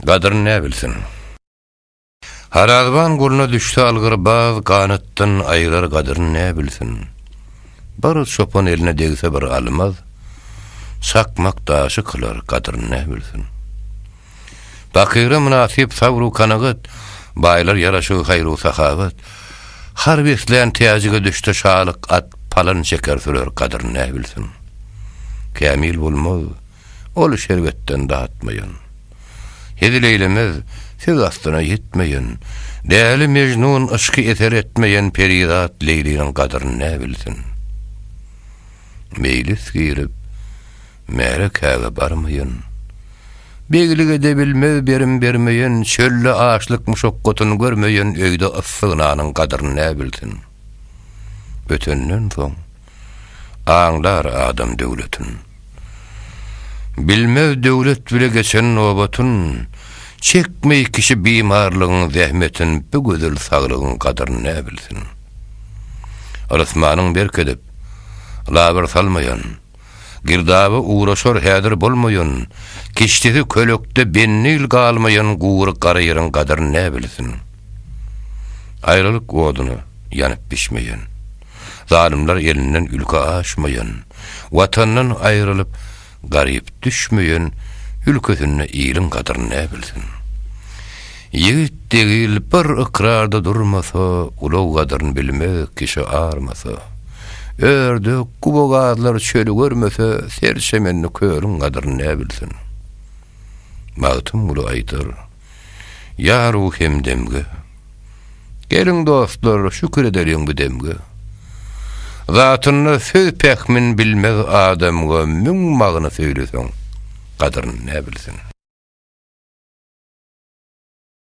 Gadyryn nä bilsin. Harazban guluna düşse algyr baz, Ganatdan aýyrar gadyryn nä bilsin. Bir çopan eline degse bir almaz, Çakmak daşy kylar gadyryn nä bilsin. Pakyra mynasyp sabr-u kanagat, Baýlar ýaraşygy haýr-u sahawat. Har beslän täjige düşse şalyk at, Palan çeker sürer gadyryn nä bilsin. Kämil bolmaz, Ol şerbetden datmaýan. Hezil eýlemez, söz astyna ýetmeýen, Däli Mejnun yşky eser etmeýen Perizat Leýliniň gadyryn nä bilsin. Meýlis girip, märekäge barmaýan, Beglik edebilmez berim bermeýen, Çölde açlyk muşakgatyn görmeýen Öýde yssy nanyň gadyryn nä bilsin. Ötenden soň, Aňlar adam döwletin. Bilmez döwlet bile geçen nobatyn, Çekmeý kişi bimarlygyň zähmetin Bu gözel saglygyň gadyryn näbilsin. Rysmanyň berk edip, labyr salmaýan, Girdaba ugraşar häzir bolmaýan, Kişdesi kölekde bendil galmaýan Gury gara ýeriň gadyryn näbilsin. Aýralyk oduna ýanyp bişmeýän. Zalymlar elinden ülke aşmaýan, Watandan aýrylyp, garyp düşmeýän Ülkesinde iliň gadyryn näbilsin. Ýigit degil bir ykrarda durmasa, Ulag gadyryn bilmez kişi armasa. Ördek, guba gazlar çöli görmese, Ser çemenli kölüň gadyryn näbilsin. Magtymguly aýdar. Ýar-u hemdemge. Geliň dostlar, şükür edeliň bu demge. Zatynda söz pähmin bilmez adamga müň magny söýleseň, gadyryn näbilsin.